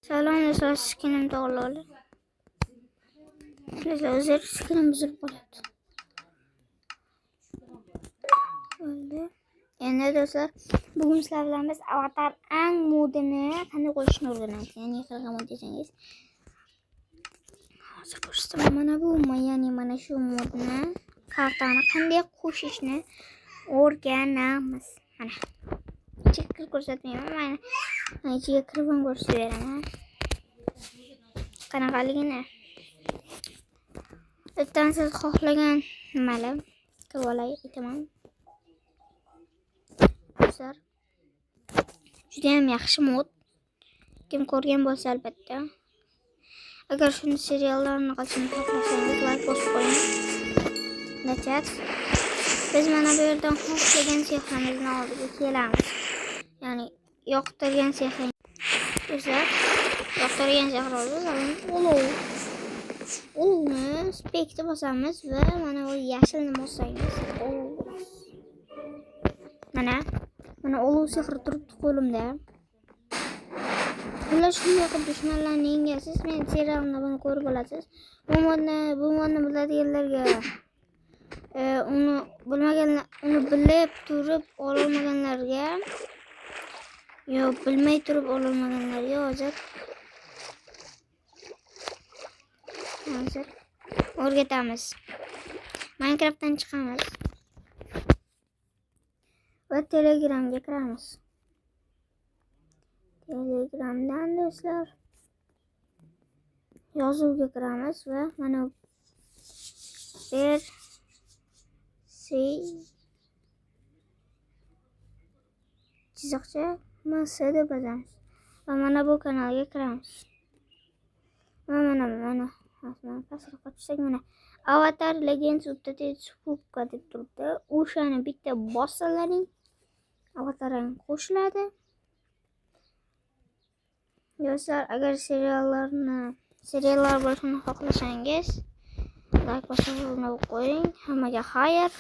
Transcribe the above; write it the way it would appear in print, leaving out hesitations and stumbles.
Salom do'stlar, skinim to'g'ri oldi. Do'stlar, o'zir, skinim buzilib qolyapti. Bo'ldi. Endi do'stlar, bugun sizlar bilan biz Avatar Ang modini qanday qo'shishni o'rganamiz. Ya'ni qanaqa mod desangiz. Hozir ko'rsataman. Mana bu, ya'ni mana shu modni, kartani qanday qo'shishni o'rganamiz. Mana. Ichiga kirib ko'rsatmayman. Mana ichiga kirib ham ko'rsatib beraman. Qanaqaligini. Ertan siz xohlagan nimali kirib olay aytaman. Do'stlar, juda ham yaxshi mod. Kim ko'rgan bo'lsa albatta. Agar shuni seriallarini qilishni xohlasangiz, like bosib qo'ying. Начать. Biz mana bu yerdan xohlagan sehrimizni oldiga kelamiz. Ya'ni yoqtirgan sehring. Do'stlar, yoqtirgan sehr oldi. Olov. Olovni spekni bosamiz va mana bu yashilni bossangiz olov bo'ladi. Mana mana olov sehri turibdi qo'limda. Bular shunday qilib dushmanlarni yengasiz. Men serialimda buni ko'rib olasiz. Bu modni biladiganlarga, uni bilmaganlar, uni bilib turib ololmaganlarga, yo bilmay turib ololmaganlarga hozir o'rgatamiz. Minecraftdan chiqamiz va Telegramga kiramiz. Telegramdan do'stlar yozuvga kiramiz va mana 1 C chiziqcha MS deb yozamiz va mana bu kanalga kiramiz. Va mana mana pastroqqa tushsak, mana Avatar Legends Updated Spupka deb turibdi. O'shani bitta bossalaring, avataring qo'shiladi. Do'stlar, agar seriallar bo'lishini xohlasangiz, like bosib qo'ying. Hammaga xayr.